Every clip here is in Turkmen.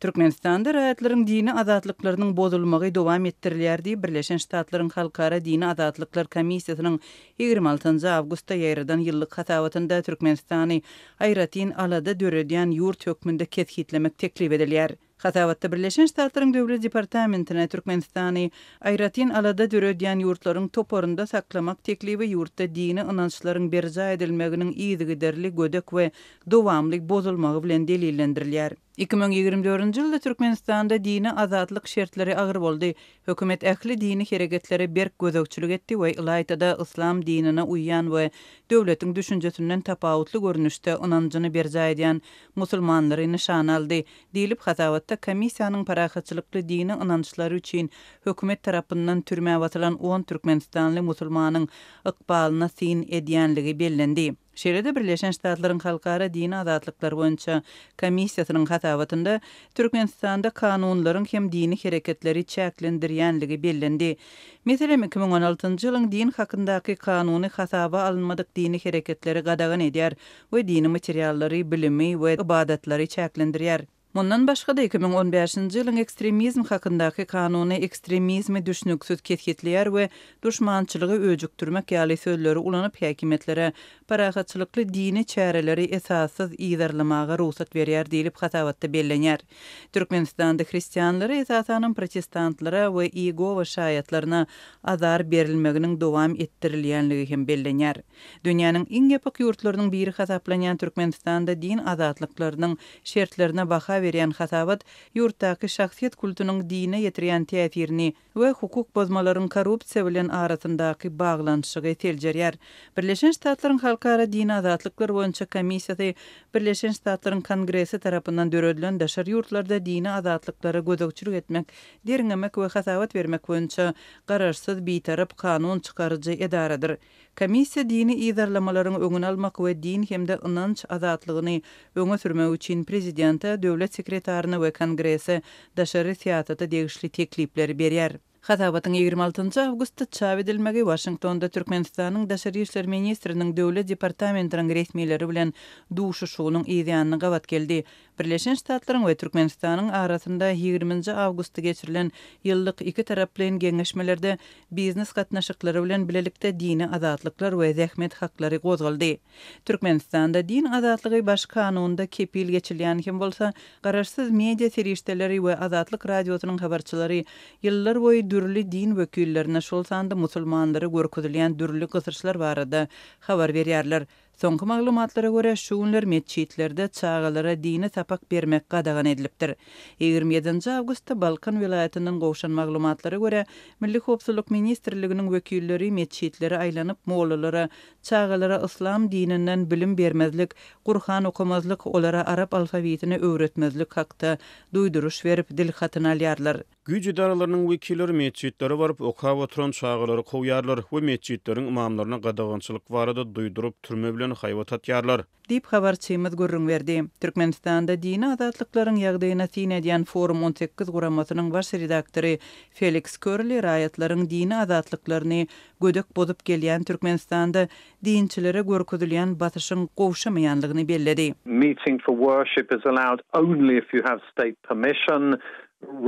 Türkmenistanda raýatlaryň dini azatlyklarynyň bozulmagy dowam etdirilýär diýip, Birleşen Ştatlaryň Halkara dini azatlyklar komissiýasynyň 26 njy awgustda ýaýradan ýyllyk hasabatynda Türkmenistany aýratyn alada döredýän ýurt hökmünde kesgitlemek teklip edilýär. Hasabatda Birleşen Ştatlaryň Döwlet departamentine Türkmenistany aýratyn alada döredýän ýurtlaryň toparynda saklamak teklibi ýurtda dini ynançlaryň berjaý edilmeginiň yzygiderli gödek we dowamly bozulmagy bilen delillendirilýär. 2024-nji ýylda Türkmenistanda dini azatlyk şertleri agyr boldy. Hökümet ähli dini hereketlere berk gözegçilik etdi we ylaýta-da yslam dinine uýýan we döwletiň düşünjesinden tapawutly görnüşde ynanjyny berjaý edýän musulmanlary nyşana aldy, diýlip, hasabatda komissiýanyň parahatçylykly dini ynançlary üçin hökümet tarapyndan türmä basylan on türkmenistanly musulmanyň ykbalyna syn edýänligi bellendi. Şeýle-de Birleşen Ştatlaryň Halkara dini azatlyklar boýunça komissiýasynyň hasabatynda Türkmenistanda kanunlaryň hem dini hereketleri çäklendirýänligi bellendi. Meselem, 2016-njy ýylyň Din hakyndaky kanuny hasaba alynmadyk dini hereketleri gadagan edýär we dini materiallary, bilimi we ybadatlary çäklendirýär. Mundan başga-da, 2015-nji ýylyň Ekstremizm hakyndaky kanuny ekstremizmi düşnüksiz kesgitleýär we duşmançylygy öjükdirmek ýaly sözleri ulanyp häkimiýetlere parahatçylykly dini çäreleri esassyz yzarlamaga rugsat berýär diýlip hasabatda bellenýär. Türkmenistanda hristianlara, esasanam protestantlara we Iýegowa şaýatlaryna azar berilmeginiň dowam etdirilýänligi hem bellenýär. Dünýäniň iň ýapyk ýurtlarynyň biri hasaplanýan Türkmenistanda din azatlyklarynyň şertlerine baha berýän hasabat ýurtdaky şahsyýet kultunyň dine ýetirýän täsirini we hukuk bozmalaryň korrupsiýa bilen arasyndaky baglanyşygy seljerýär. Birleşen Ştatlaryň Halkara dini azatlyklar boýunça komissiýasy Birleşen Ştatlaryň Kongresi tarapyndan döredilen daşary ýurtlarda dini azatlyklara gözegçilik etmek, derňemek we hasabat bermek boýunça garaşsyz, bitarap kanun çykaryjy edaradyr. Komissiýa dini yzarlamalaryň öňüni almak we din hem-de ynanç azatlygyny öňe sürmek üçin prezidente, döwlet sekretaryna we Kongrese daşary syýasata degişli teklipleri berýär. Hasabatyň 26 njy awgustda çap edilmegi Waşingtonda Türkmenistanyň daşary işler ministriniň Döwlet departamentiniň resmileri bilen duşuşygynyň yzýanyna gabat geldi. Birleşen Ştatlaryň we Türkmenistanyň arasynda 20 nji awgustda geçirilen ýyllyk ikitaraplaýyn geňeşmelerde biznes gatnaşyklary bilen bilelikde dini azatlyklar we zähmet haklary gozgaldy. Türkmenistanda din azatlygy Baş Kanunda kepil geçilýän hem bolsa, garaşsyz media serişdeleri we Azatlyk Radiosynyň habarçylary ýyllarboýy dürli din wekillerine, şol sanda musulmanlara görkezilýän dürli gysyşlar barada habar berýärler. Soňky maglumatlara görä, şu günler metjitlerde çagalara dini sapak bermek gadagan edilipdir. 27 nji awgustda Balkan welaýatyndan gowşan maglumatlara görä, Milli howpsuzlyk ministrliginiň wekilleri metjitlere aýlanyp, mollalara çagalara yslam dininden bilim bermezlik, Gurhan okamazlyk, olara arap alfawitini öwretmezlik hakda duýduryş berip, dil hatyny alýarlar. Güýç edaralarynyň wekilleri metjitlere baryp, okap oturan çagalary kowýarlar we metjitleriň ymamlaryna gadagançylyk barada duýduryp, türme bilen haýbat atýarlar. Diýip, habarçymyz gürrüň berdi. Türkmenistanda dini azatlyklaryň ýagdaýyna syn edýän Forum 18 guramasynyň baş redaktory Feliks Körli raýatlaryň dini azatlyklaryny gödek bozup gelýän Türkmenistanda dinçilere görkezilýän basyşyň gowşamaýanlygyny belledi. Meeting for worship is allowed only if you have state permission.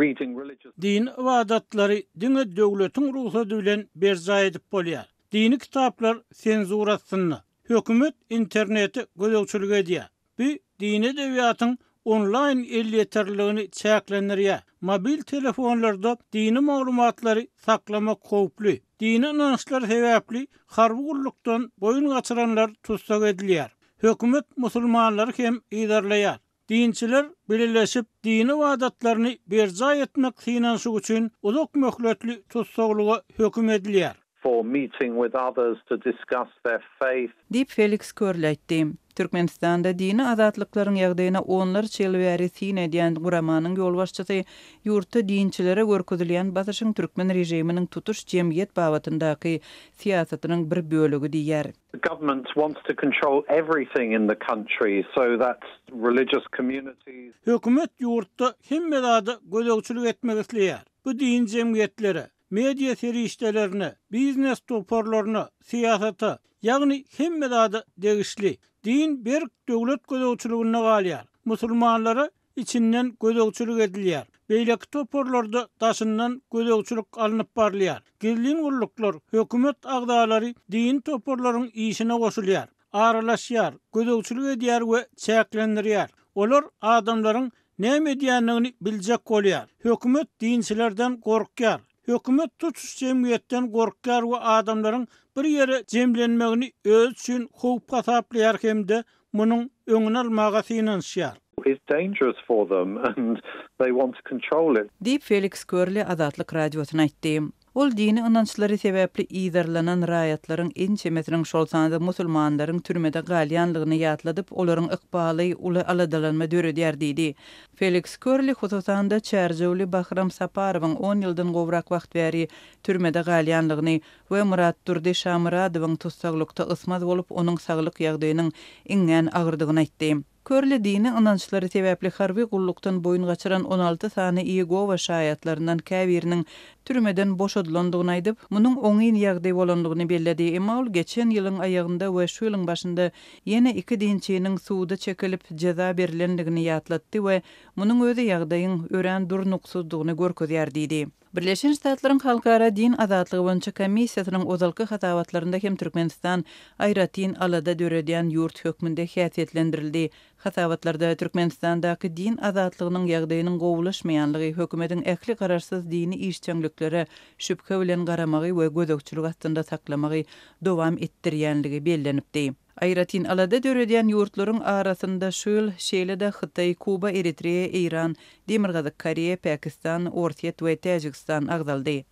Reading religious. Dini ybadatlary diňe döwletiň rugsady bilen berjaý edip bolýar. Dini kitaplar senzura astynda. Hökümet internete gözegçilik edýär. Bu dini edebiýatyň onlaýn elýeterliligini çäklendirýär. Mobil telefonlarda dini maglumatlary saklamak howply. Dini ynançlar sebäpli harby gullukdan boýun gaçyranlar tussag edilýär. Hökümet musulmanlary hem yzarlaýar. Dinçiler bileleşip, dini ybadatlaryny berjaý etmek synanyşygy üçin uzak möhletli tussaglyga höküm edilýär. For meeting with others to discuss their faith. Diýip, Feliks Körli aýtdy. Türkmenistanda dini azatlyklaryň ýagdaýyna onlarça ýyl bäri syn edýän guramanyň ýolbaşçysy ýurtda dinçilere görkezilýän basyşyň türkmen režiminiň tutuş jemgyýet babatyndaky syýasatynyň bir bölegi diýýär. The government wants to control everything in the country, so that's religious communities. Hökümet ýurtda hemme zada gözegçilik etmek isleýär. Bu dini jemgyýetlere, media serişdelerine, biznes toparlaryna, syýasata, ýagny hemme zada degişli. Din berk döwlet gözegçiliginde galýar. Musulmanlara. içinden gözegçilik edilýär. Beýleki toparlarda daşyndan gözegçilik alnyp barylýar. Gizlin gulluklar, hökümet agzalary dini toparlaryň işine goşulýar, aralaşýar, gözegçilik edýär we çäklendirýär. Olar adamlaryň näme edýändigini biljek bolýar. Hökümet dinçilerden gorkýar. Hökümet tutuş jemgyýetden gorkýar we adamlaryň bir ýere jemlenmegini özi üçin howp hasaplaýar hem-de munuň öňüni almaga synanyşýar. Is dangerous for them and they want to control it. Diýip, Feliks Körli Azatlyk Radiosyna aýtdy. Ol dini ynançlary sebäpli yzarlanan raýatlaryň ençemesiniň, şol sanda musulmanlaryň türmede galýanlygyny ýatladyp, olaryň ykbaly uly aladalanma döredýär diýdi. Feliks Körli, hususan-da, çärjewli Bahram Saparowyň on ýyldan gowrak wagt bäri türmede galýanlygyny we Myratdurdy Şamyradowyň tussaglykda ysmaz bolup, onuň saglyk ýagdaýynyň iňňän agyrdygyny aýtdy. Körli dini ynançlary sebäpli harby gullukdan boýun gaçyran 16 sany Iýegowa şaýatlaryndan käbiriniň türmeden boşadylandygyny aýdyp, munuň oňyn ýagdaý bolandygyny belledi. Emma ol geçen ýylyň aýagynda we şu ýylyň başynda ýene iki dinçiniň suda çekilip, jeza berlendigini ýatlatdy we munuň özi ýagdaýyň örän durnuksyzdygyny görkezýär diýdi. Birleşen Ştatlaryň Halkara din azatlygy boýunça komissiýasynyň ozalky hasabatlarynda hem Türkmenistan aýratyn alada döredýän ýurt hökmünde häsiýetlendirildi. Hasabatlarda Türkmenistandaky din azatlygynyň ýagdaýynyň gowulaşmaýanlygy, hökümetiň ähli garaşsyz dini işjeňliklere şübhe bilen garamagy we gözegçilik astynda saklamagy dowam etdirýänligi bellenipdi. Aýratyn alada döredýän ýurtlaryň arasynda şu ýyl şeýle-de Hytaý, Kuba, Eritreýa, Eýran, Demirgazyk Koreýa, Pakistan, Orsýet we Täjigistan agzaldy.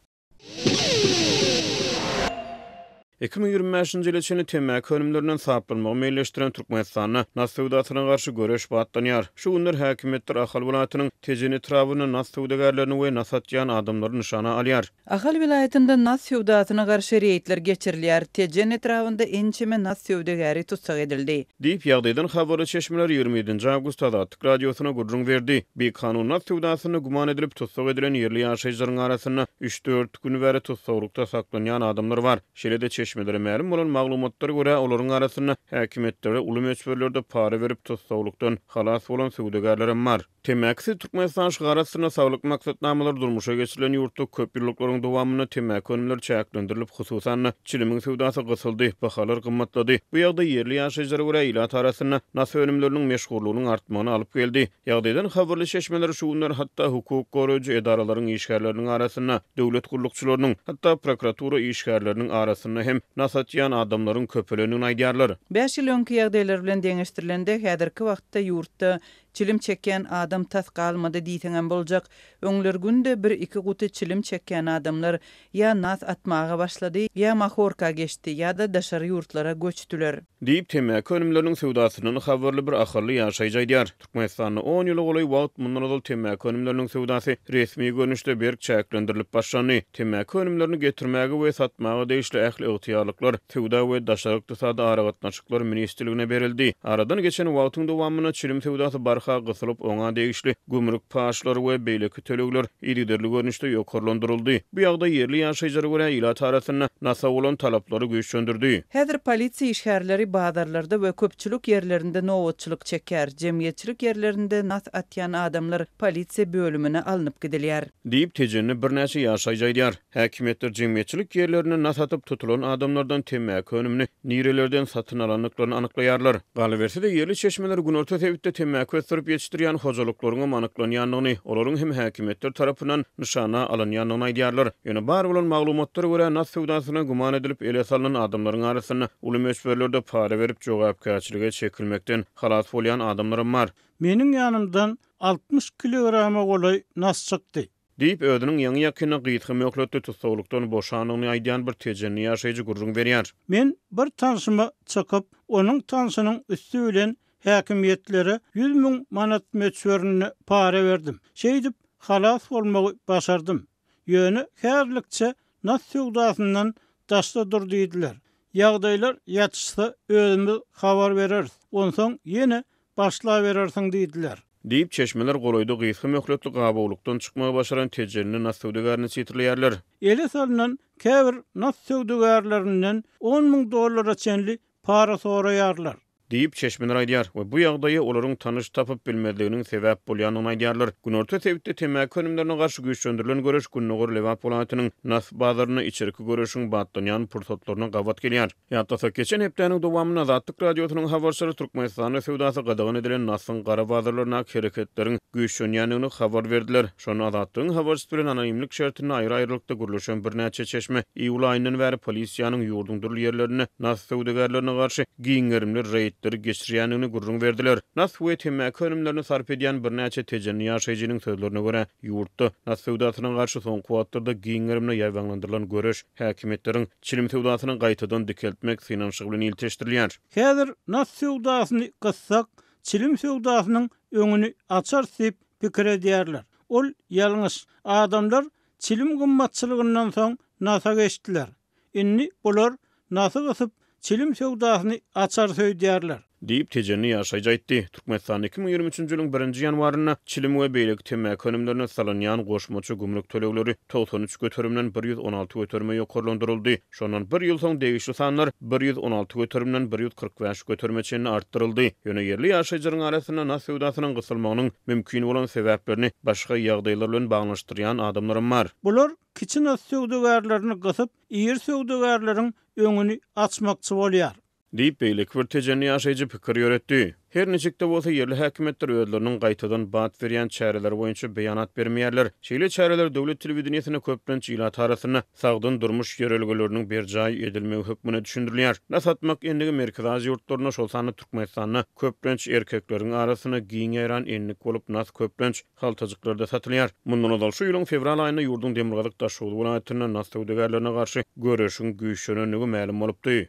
2025-nji ýyla çenli temmäki önümlerinden saplanmagy meýilleşdiren Türkmenistanda nas söwdasyna garşy göreş batlanýar. Şu günler häkimiýetler Ahal welaýatynyň Tejen etrabynda nas söwdagärlerini we nas atýan adamlary nyşana alýar. Ahal welaýatynda nas söwdasyna garşy reýdler geçirilýär. Tejen etrabynda ençeme nas söwdagäri tussag edildi. Diýip, ýagdaýdan habarly çeşmeler 27-nji awgustda Azatlyk Radiosyna gürrüň berdi. Bikanun nas söwdasynda güman edilip tussag edilen ýerli ýaşaýjylaryň arasynda üç-dört gün bäri tussaglykda saklanýan adamlar bar. Şeýle-de, çeşmelere mälim bolan maglumatlara görä, olaryň arasynda häkimiýetlere uly möçberlerde para berip tussaglykdan halas bolan söwdagärlerem bar. Temmäkisiz Türkmenistan şygary astynda saglyk maksatnamalary durmuşa geçirilen ýurtda köp ýyllyklaryň dowamynda temmäki önümleri çäklendirilip, hususan-da, çilimiň söwdasy gysyldy, bahalar gymmatlady. Bu ýagdaý ýerli ýaşaýjylara görä ilat arasynda nas önümleriniň meşhurlygynyň artmagyna alyp geldi. Ýagdaýdan habarly çeşmeler şu günler hatda hukuk goraýjy edaralaryň işgärleriniň arasynda, döwlet gullukçylarynyň, hatda prokuratura işgärleriniň arasynda hem nas atýan adamlaryň köpelendigini aýdýarlar. Bäş ýyl öňki ýagdaýlar bilen deňeşdirilende, häzirki wagtda ýurtda Çilim çekýän adam tas galmady diýseňem boljak. Öňler günde bir-iki guty çilim çekýän adamlar ýa nas atmaga başlady, ýa mahorka geçdi, ýa-da daşary ýurtlara göçdüler. Diýip, temmäki önümleriniň söwdasyndan habarly bir ahally ýaşaýjy aýdýar. Türkmenistanda on ýyla golaý wagt mundan ozal temmäki önümleriniň söwdasy resmi görnüşde berk çäklendirilip başlandy. Temmäki önümlerini getirmäge we satmaga degişli ähli ygtyýarlyklar Söwda we daşary ykdysady aragatnaşyklar ministrligine berildi. Aradan geçen wagtyň dowamynda çilim söwdasy barha gysylyp, oňa degişli gümrük paçlary we beýleki tölegler yzygiderli görnüşde ýokarlandyryldy. Bu ýagdaý ýerli ýaşaýjylara görä ilat arasynda nasa bolan talaplary güýçlendirdi. Häzir polisiýa işgärleri bazarlarda we köpçülik ýerlerinde nobatçylyk çekýär. Jemgyýetçilik ýerlerinde nas atýan adamlar polisiýa bölümine alnyp gidilýär. Diýip, Tejende birnäçe ýaşaýjy aýdýar. Häkimiýetler jemgyýetçilik ýerlerinde nas atyp tutulan adamlardan temmäki önümini nirelerden satyn alandyklaryny anyklaýarlar. Galyberse-de, ýerli çeşmeler günorta sebitde temmäki ösdürip ýetişdirýän hojalyklaryňam anyklanýandygyny, olaryň hem häkimiýetler tarapyndan nyşana alynýandygyny aýdýarlar. Ýöne bar bolan maglumatlara görä, nas söwdasyna güman edilip ele salnan adamlaryň arasynda uly möçberlerde para berip jogapkärçilige çekilmekden halas bolýan adamlaram bar. Meniň ýanymdan 60 kilograma golaý nas çykdy. Diýip, özüniň ýaňy-ýakynda gysga möhletli tussaglykdan boşandygyny aýdýan bir tejenli ýaşaýjy gürrüň berýär. Men bir tanşyma çykyp, onuň tanşynyň üsti bilen häkimiýetlere 100 müň manat möçberinde para berdim. Şeýdip, halas bolmagy başardym. Ýöne häzirlikçe nas söwdasyndan daşda dur diýdiler. Ýagdaýlar ýatyşsa özümiz habar bereris. Onsoň ýene başlaberersiň diýdiler. Diýip, çeşmeler golaýda gysga möhletli gabawlykdan çykmagy başaran tejenli nas söwdagärini sitirleýärler. Ele salnan käbir nas söwdagärlerinden on müň dollara çenli para soraýarlar. Diýip, çeşmeler aýdýar we bu ýagdaýa olaryň tanyş tapyp bilmezliginiň sebäp bolýandygyny aýdýarlar. Günorta sebitde temmäki önümlerine garşy güýçlendirilen göreş gündogar Lebap welaýatynyň nas bazarynda içerki göreşiň batlanýan pursatlaryna gabat gelýär. Ýatlasak, geçen hepdäniň dowamynda Azatlyk Radiosynyň habarçylary Türkmenistanda söwdasy gadagan edilen nasyň gara bazarlaryndaky hereketleriň güýçlenýändigini habar berdiler. Şonda Azatlygyň habarçysy bilen anonimlik şertinde aýry-aýrylykda gürleşen birnäçe çeşme iýul aýyndan bäri polisiýanyň ýurduň dürli ýerlerinde nas söwdagärlerine garşy giň gerimli reýdleri geçirýändigini gürrüň berdiler. Nas we temmäki önümlerini sarp edýän birnäçe tejenli ýaşaýjynyň sözlerine görä, ýurtda nas söwdasyna garşy soňky wagtlarda giň gerimde ýaýbaňlandyrylan göreş häkimiýetleriň çilim söwdasyny gaýtadan dikeltmek synanyşygy bilen ilteşdirilýär. Häzir nas söwdasyny gyssak, çilim söwdasynyň öňüni açarys diýip pikir edýärler. Ol ýalňyş. Adamlar çilim gymmatçylygyndan soň nasa geçdiler. Indi bular nasy gysyp, çilim söwdasyny açarys öýdýärler. Diýip, tejenli ýaşaýjy aýtdy. Türkmenistanda 2023-nji ýylyň birinji ýanwarynda çilim we beýleki temmäki önümlerine salynýan goşmaça gümrük tölegleri 93 göterimden 116 göterime ýokarlandyryldy. Şondan bir ýyl soň degişli sanlar 116 göterimden 145 göterime çenli artdyryldy. Ýöne ýerli ýaşaýjylaryň arasynda nas söwdasynyň gysylmagynyň mümkin bolan sebäplerini başga ýagdaýlar bilen baglanyşdyrýan adamlaram bar. Bular kiçi nas söwdagärlerini gysyp, iri söwdagärleriň öňüni açmakçy bolýar. Diýip, beýleki bir tejenli ýaşaýjy pikir ýöretdi. Her niçik-de bolsa, ýerli häkimiýetler özleriniň gaýtadan bat berýän çäreleri boýunça beýanat bermeýärler. Şeýle çäreler döwlet telewideniýesinde köplenç ilat arasynda sagdyn durmuş ýörelgeleriniň berjaý edilmegi hökmünde düşündirilýär. Nas atmak endigi Merkezi Aziýa ýurtlarynda, şol sanda Türkmenistanda köplenç erkekleriň arasynda giň ýaýran endik bolup, nas köplenç haltajyklarda satylýar. Mundan ozal şu ýylyň fewral aýynda ýurduň demirgazyk Daşoguz welaýatynda nas söwdagärlerine garşy göreşiň güýçlenendigi mälim bolupdy.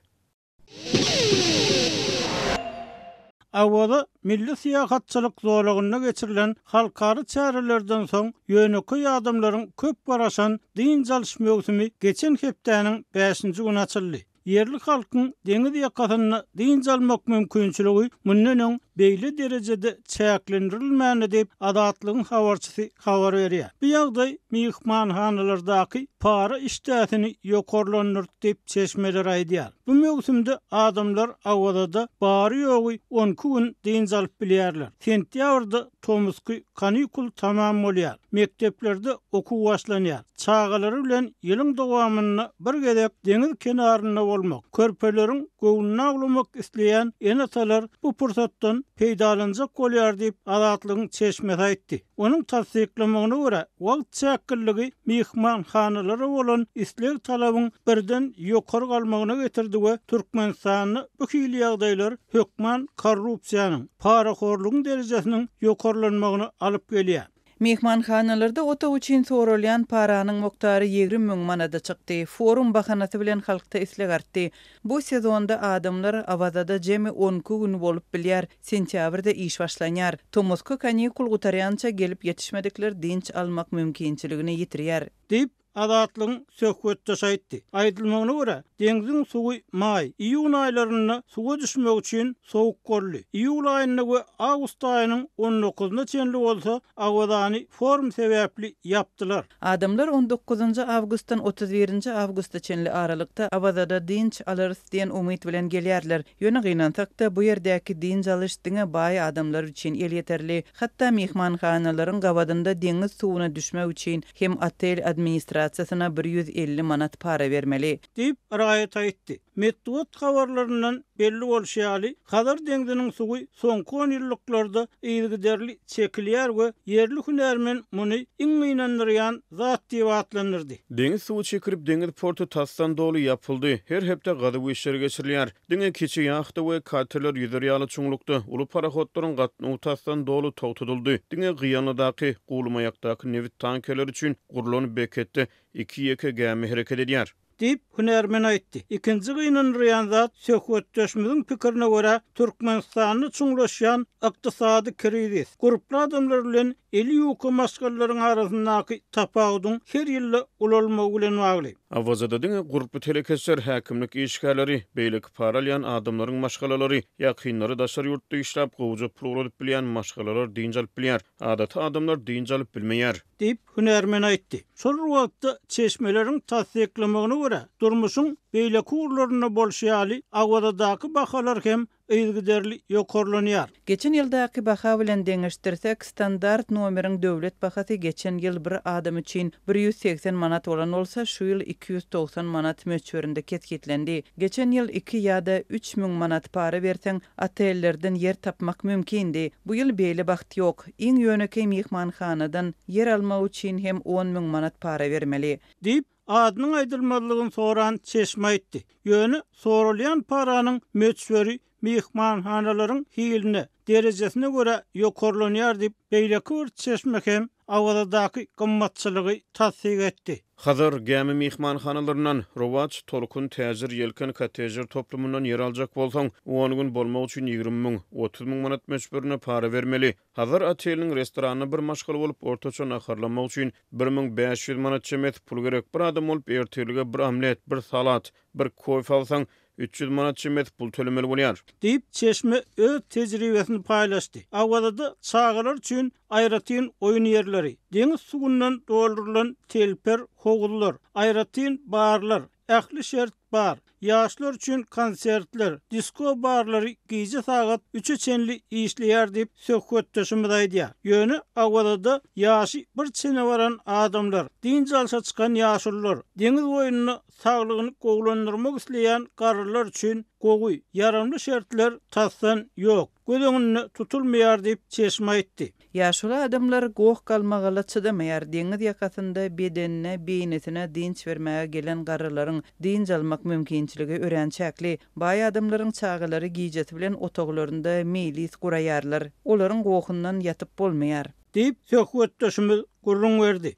Awaza milli syýahatçylyk zolagynda geçirilen halkara çärelerden soň ýönekeý adamlaryň köp garaşan dynç alyş möwsümi geçen hepdäniň bäşinji güni açyldy. Ýerli halkyň deňiz ýakasynda dynç almak mümkinçiligi mundan öň beýle derejede çäklendirilmändi diýip, Azatlygyň habarçysy habar berýär. Bu ýagdaý myhmanhanalardaky para işdäsini ýokarlandyrdy diýip, çeşmeler aýdýar. Bu möwsümde adamlar Awazada bary-ýogy 12 gün dynç alyp bilýärler. Sentýabrda tomusky kanikul tamam bolýar, mekdeplerde okuw başlanýar. Çagalary bilen ýylyň dowamynda bir gezek deňiz kenarynda bolmak, körpeleriň göwnüni awlamak isleýän ene-atalar bu pursatdan peýdalanjak bolýar diýip, Azatlygyň çeşmesi aýtdy. Onuň tassyklamagyna görä, wagt çäkliligi myhmanhanalara bolan isleg-talabyň birden ýokary galmagyna getirdi we Türkmenistanda bu hili ýagdaýlar hökman korrupsiýanyň, parahorlugyň derejesiniň ýokarlanmagyna alyp gelýär. Myhmanhanalarda otag üçin soralýan paranyň mukdary 20 müň manada çykdy. Forum bahanasy bilen halkda isleg artdy. Bu sezonda adamlar Awazada jemi on iki gün bolup bilýär, sentýabrda iş başlanýar. Tomusky kanikul gutarýança gelip ýetişmedikler dynç almak mümkinçiligini ýitirýär. Diýip, Azatlygyň söhbetdeşi aýtdy. Aýdylmagyna görä, deňziň suwy maý, iýun aýlarynda suwa düşmek üçin sowuk boldy. Iýul aýynda we awgust aýynyň on dokuzyna çenli bolsa Awazany forum sebäpli ýapdylar. Adamlar on dokuzynjy awgustdan otuz birinji awgusta çenli aralykda Awazada dynç alarys diýen umyt bilen gelýärler. Ýöne gynansak-da, bu ýerdäki dynç alyş diňe baý adamlar üçin elýeterli. Hatda myhmanhanalaryň gabadynda deňiz suwuna düşmek üçin hem otel administrasiýasyna 150 manat para bermeli. Diýip, raýat aýtdy. Metbugat habarlaryndan belli bolşy ýaly, Hazar deňziniň suwy soňky onýyllyklarda yzygiderli çekilýär we ýerli hünärmen muny iň gynandyrýan zat diýip atlandyrdy. Deňiz suwy çekilip, deňiz porty tasdan doly ýapyldy. Her hepde gazuw işleri geçirilýär. Diňe kiçi ýahta we katerler ýüzer ýaly çuňlukda, uly parohodlaryň gatnawy tasdan doly togtadyldy. Diňe Gyýanlydaky, Guwlymaýakdaky nebit tankerleri üçin gurlan beketde iki-ýeke gämi hereket edýär. Diýip, hünärmen aýtdy. Ikinji gynandyrýan zat, söhbetdeşimiziň pikirine görä, Türkmenistanda çuňlaşýan ykdysady krizis, gurply adamlar bilen eli ýuka maşgalalaryň arasyndaky tapawudyň her ýylda ulalmagy bilen bagly. Awazada diňe gurply telekeçiler, häkimlik işgärleri, beýleki para alýan adamlaryň maşgalalary, ýakynlary daşary ýurtda işläp gowuja pul ugradyp bilýän maşgalalar dynç alyp bilýär. Adaty adamlar dynç alyp bilmeýär. Diýip, hünärmen aýtdy. Şol bir wagtda, çeşmeleriň tassyklamagyna görä, durmuşyň. beýleki ugurlarynda bolşy ýaly, Awazadaky bahalar hem yzygiderli ýokarlanýar. Geçen ýyldaky baha bilen deňeşdirsek, standart nomeriň döwlet bahasy geçen ýyl bir adam üçin 180 manat bolan bolsa, şu ýyl 290 manat möçberinde kesgitlendi. Geçen ýyl iki ýa-da 3000 manat para berseň, otellerden ýer tapmak mümkindi. Bu ýyl beýle bagt ýok. Iň ýönekeý myhmanhanadan ýer almak üçin hem 10 000 manat para bermeli. Diýip, adynyň aýdylmazlygyny soran çeşme aýtdy. Ýöne soralýan paranyň möçberi myhmanhanalaryň hiline, derejesine görä ýokarlanýar diýip, beýleki bir çeşme hem Awazadaky gymmatçylygy tassyk etdi. Hazar, Gämi myhmanhanalaryndan, Rowaç, Tolkun, Täjir, Ýelken kottejler toplumyndan ýer aljak bolsaň, on gün bolmak üçin 20 müň, 30 müň manat möçberinde para bermeli. Hazar oteliniň restoranynda bir maşgala bolup ortaça naharlanmak üçin 1500 manat çemesi pul gerek. Bir adam bolup ertirlige bir omlet, bir salat, bir kofe alsaň, 300 manat çemesi pul tölemeli bolýar. Diýip, çeşme öz tejribesini paýlaşdy. Awazada çagalar üçin aýratyn oýun ýerleri, deňiz suwundan doldurylan telper howuzlar, aýratyn barlar, ähli şert bar. Ýaşlar üçin konsertler, disko barlary gije sagat üçe çenli işleýär diýip, söhbetdeşimiz aýdýar. Ýöne Awazada ýaşy bir çene baran adamlar, dynç alşa çykan ýaşulular, deňiz boýunda saglygyny gowulandyrmak isleýän garrylar üçin gowy, ýaramly şertler tasdan ýok, göz öňünde tutulmaýar diýip, çeşme aýtdy. Ýaşuly adamlar goh-galmagala çydamaýar, deňiz ýakasynda bedenine, beýnisine dynç bermäge gelen garrylaryň dynç almak mümkinçiligi örän çäkli. Baý adamlaryň çagalary gijesi bilen otaglarynda meýlis guraýarlar. Olaryň gohundan ýatyp bolmaýar. Diýip, söhbetdeşimiz gürrüň berdi.